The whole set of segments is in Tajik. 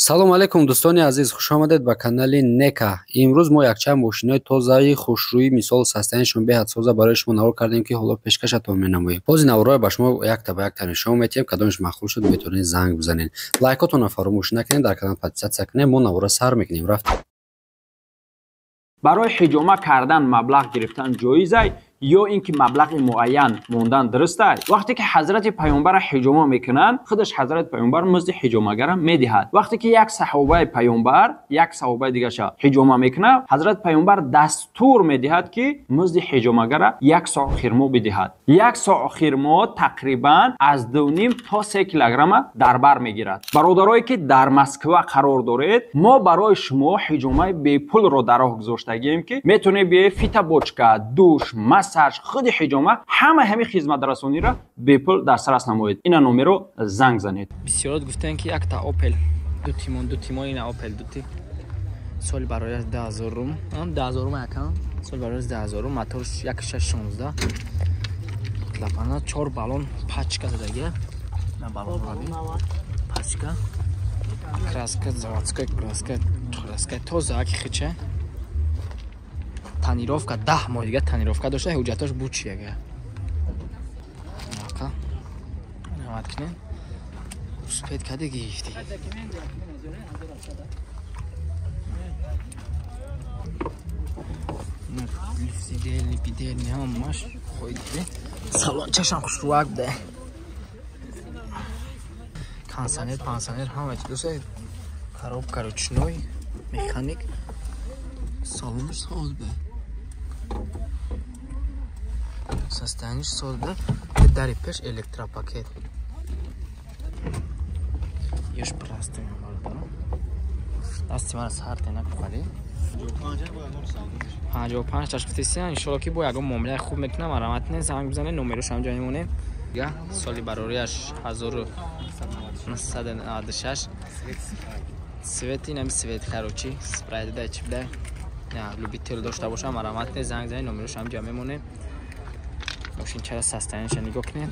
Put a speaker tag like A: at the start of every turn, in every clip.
A: Салом алейкум, дӯстони азиз, хушомадед ба канали Нека. Имрӯз мо якчанд мошинои тозаи хушрӯӣ, мисол состоянияшон беҳад соза барои шумо навор кардем, ки ҳоло пешкашатон менамоем. Ҳозир наворҳоро ба шумо якта ба якта нишон метиҳем. Кадомеш маъқул шуд, метавонед занг бизанед. Лайкотонро фаромӯш накунед, дар канал подписаться кунед. Мо наворро сар мекунем. Рафтем.
B: Барои ҳиҷома кардан маблағ гирифтан ҷоизай ё ин ки маблағи муайян мондан дурустай? Вақте ки ҳазрати паёмбара ҳиҷома мекунанд, худаш ҳазрати паёмбар музди ҳиҷомагара медиҳад. Вақте ки як саҳобаи паёмбар як саҳобаи дигаша ҳиҷома мекунад, ҳазрати паёмбар дастур медиҳад, ки музди ҳиҷомагара як соъ хирмо бидиҳад. Як соъ хирмо тақрибан аз 2,5 то 3 килограмма дар бар мегирад. Бародарое ки дар Москва қарор доред, мо барои шумо ҳиҷомаи бепулро дар роҳ гузоштагием, ки метавонед биёед, фитобочка, душ, массаж, худи ҳиҷома, ҳама ҳамин хизматрасониро бепул дастрас намоед. Ина номеро занг занед.
C: Бисёрот гуфтанд, ки якта Опел ду тимон, ду тимон, ина Опел дути, соли барояш 2000-ум, 2000-ум якам, соли барояш 2000-ум, моторш 1.6 16, клапана чор баллон пачка задагия на баллон пачка, краска заводской, краска тоза аки хича, тонировка 10 моҳ дига тонировка дошта, ҳуҷҷатош буд чи яга навад кунед, успеть каде гирифти. Сидельни пидельни ҳамаш хоиди, салончашам хушрӯак буда, кондиционер, пансионер, ҳама чи дошта, коробка ручной, механик, салонаш соз буда, состояниш соз буда, дари пеш электропакет ёш простой. Дасти мара сар тена кухали 55 таш гуфтесия. Иншолло, ки бо ягон муомилаи хуб мекунам. Марамат не, занг бизанед, номерош ҳамҷо мемонем. Соли барориаш 1996, цвети нами цвет, короче, спрайт да чи буда. Любитель дошта бошам, марамат не, занг занед, номерош ҳамҷо мемонем. Мошинчара состояниеша нигоҳ кунед,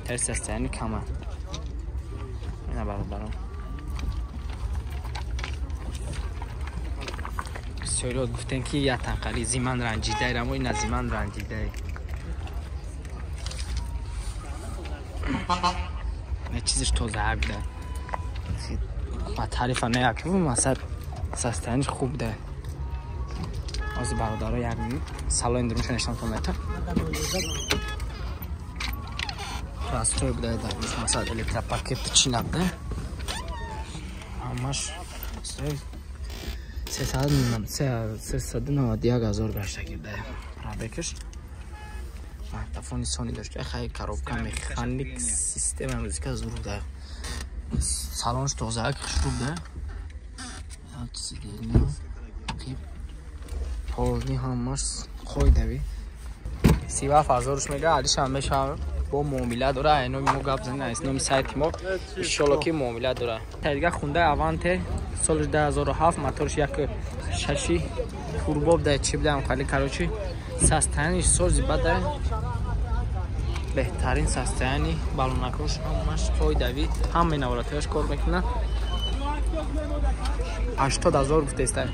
C: тари состояние кама ина, бародарон. Бисёриёт гуфтем, ки я танқали зиман ранҷидай, рамо ина зиман ранҷидай, не чизиш тозаак да, ба тарифа не як масад, состояниш хуб да. Ҳозир, бародаро, як минут салони дурунша нишонтон метам. Простой буда дар масад, электропакет чи набуда, ҳамаш 391 000 гаштаги буда пробегаш. Магнитофони Сони дошта, хай, коробка механик, система музыка зур буда, салонш тозаак, хушрӯ буда, полни ҳамаш қоидави. 37 000-ш мега, алишам мешавам, бо муомила дора. Ай номи мо гап занед, ай номи сайти мо, иншолло, ки муомила дора. Дига Хундай Аванте, соли 2007, моторш 1.6 турбо буда, чи буда, хали, короче, состояниш сози бада, беҳтарин состояние, балонакош ҳамаш қоидави, ҳамаи наворатҳояш кор мекунад. 80 000 гуфтеста,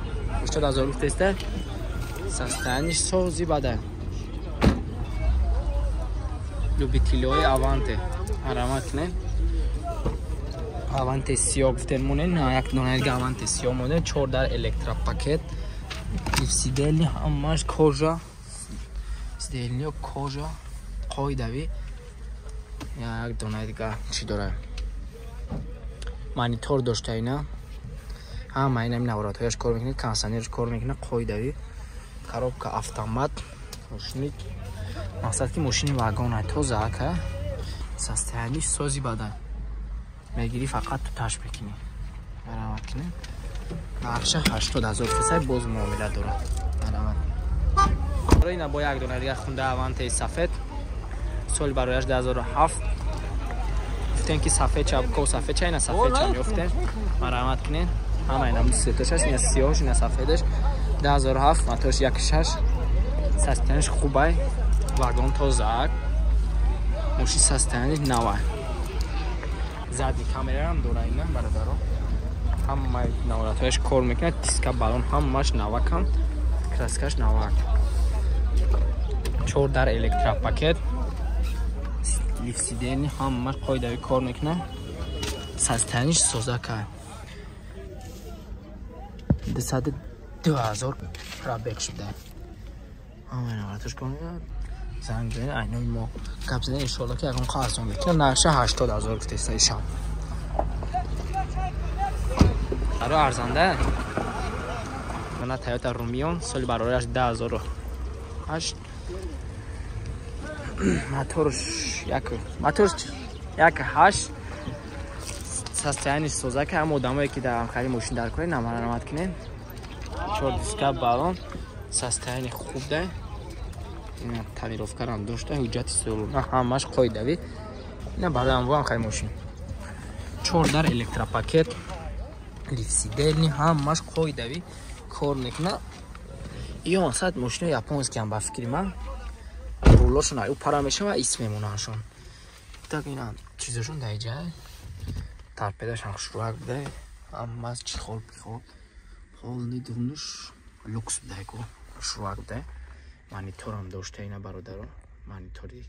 C: 80 000 гуфтеста, состояниш сози бада. Любителиҳои Аванте, марамат кунед. Аванте сиё гуфтем, монед, як дона дига Аванте сиё монед, чор дар, электропакет, сидельни ҳамаш кожа, сидельниё кожа, қоидави. Як дона дига чӣ дора, монитор дошта, ина ҳама ина наворатҳояш кор мекунад, кондиционерш кор мекунад, қоидави, коробка автомат. Мошини мақсад ки мошини вагона, тоза ака, состояниш сози бада, мегирӣ, фақат туташ мекунӣ. Марамат кунем, нархша 80 000 фисай, боз муомила дорад. Марамат. Ина бо як дона дига Хунда Авантеи сафед, соли барояш 2007. Гуфтем, ки сафедча ко сафедча, ина сафедча меёфтем. Марамат кунем, ҳама ина сетош аст, ина сиёҳш, ина сафедаш. 2007, моторш 1.6, состояниш хубай, вагон тозаак, мошин состояниш навай, задний камерарам дора. Ина, бародаро, Ҳамаи наворатҳояш кор мекунад, диска баллон ҳамааш навакам, краскаш навак. 4 дар электропакет, лифсидени ҳамааш қоидави кор мекунад. Состояниш созака. 202,000 пробег шуда. Ҳамаи наворатҳош кор мекунад. Занг занед, айнои мо гап занед, иншоалло ки ягон арзон мекунад. Нархша 80,000 гуфтеста ишам. Баро арзанда. Мана Toyota Rumion соли барораш 2008. Моторш 1.8. Состояние созака. Ҳама одамое ки дар хари мошин дар кунед, намарамат кунед. 4 диска баллон, состояние хуб да. Ина тонировкарам дошта, ҳуҷҷати солона ҳамаш қоидавӣ. Ина барои анвоам хари мошин. 4 дар электропакет, лифсиделни ҳамаш қоидавӣ кор мекунад. Ё мақсад мошинои японскиам ба фикри ман рулошон аю пара мешава, ис мемонандшон. Так ина чизошон дар иҷа торпедашам хушрӯак буда, ҳамаз чехол пихол полни дунуш люкс буда, ку хушрӯак буда. Мониторам дошта ина бародаро, монитори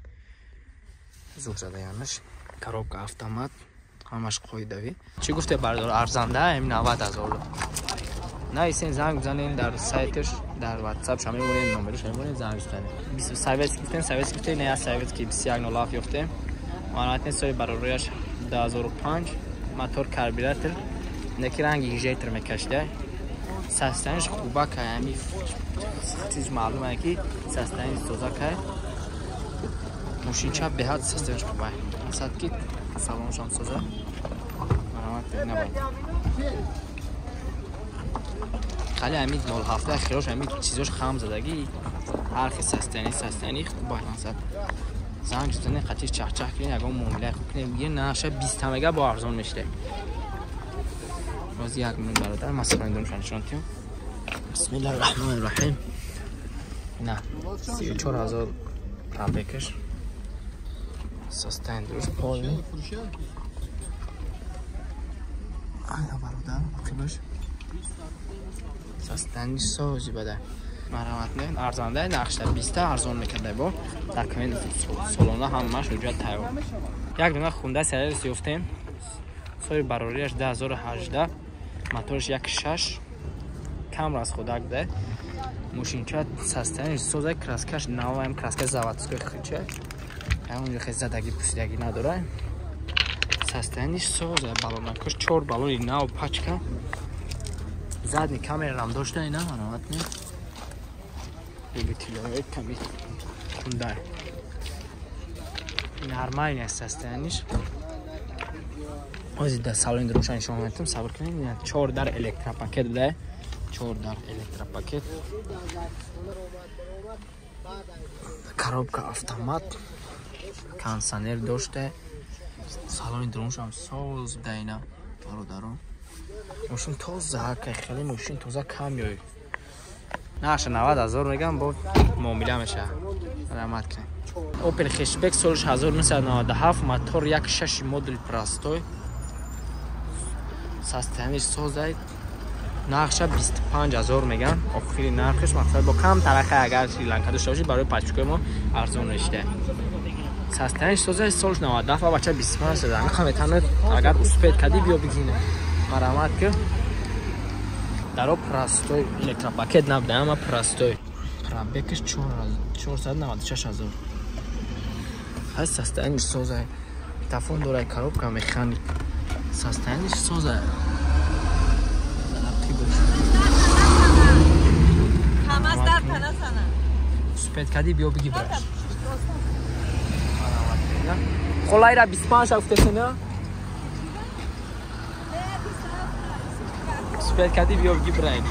C: зур задаянаш, коробка автомат, ҳамаш қоидавӣ. Чӣ гуфте бародар, арзанда ем 90,000. Нависен, занг бизанем дар сайташ, дар WhatsApp шама мемонем, номераш мемонем, занг бизанем. Советский гуфтем, советский гуфтем, не советский 2107 ёфтем. Маънатин соли барорияш 2005, мотор карбюратор, неки ранги инжектор мекашида. Состояниш хуба кай, ами чиз маълум е ки состояниш соза кай. Мошинча беҳад состояниш хуба. Масалан ки салоншам соза. Марамат набад. Хали ами 07 хирош ами чизош хам задагӣ, ҳар хел состояние хуба мақсад. Занг занед, қатиш чахчах кунед, ягон муомила хуб кунед, бигир наша 20 тамега бо арзон мешавад. Боз як минут бародар, ман сарондумшон нишон тиём. Бисмиллаҳир раҳмонир раҳим. На 34,000 пробегаш. Состояние дуруст полный. Ана бародар, қибаш. Состояние сози бада. Марамат не, арзанда нархша 20 арзон мекарда бо. Документ солона ҳамааш ҳуҷҷат тайёр. Як дона хунда Селерис ёфтем. Соли барорияш 2018, моторш 1.6, кам расходак буда. Мошинча состояние соза, краскаш наваем, краска заводской хича. Ҳамонҷо хел задагӣ пусидагӣ надора. Состояние соза, баллонакош 4 баллони нав пачка. Задний камерам дошта ина, марамат не. Любителёи ками хунда. Нормальный состояние. Ҳозир дар салони дурушан нишон медиҳам, сабр кунед. 4 дар электропакет буда. 4 дар электропакет. Коробка автомат, кондиционер дошта. Салони дурушам соз буда ина, бародарон. Мошин тоза, хеле мошин тоза кам ёй. Наша 90,000 мегам, бо муомила меша. Раҳмат кунед. Opel Hatchback соли 1997, мотор 1.6 модел простой. Состояние созай. Нархша 25,000 меган. Охири нархш мақсад бо кам тараха агар Шри-Ланка дошта бошед барои пачкои мо арзон мешуда. Состояние созай соли 97 ва бача 25 шуда. Ҳама метавонед агар успеть кади биё бигине. Марамат ки даро простой электропакет набуда, ама простой. Пробегаш 496,000. Ҳаст состояние созай. Тафон дорай, коробка механик. Состояние созай. Успеть кади биё биги браш. Холайра 25 гуфтесена? Успеть кади биё биги брай.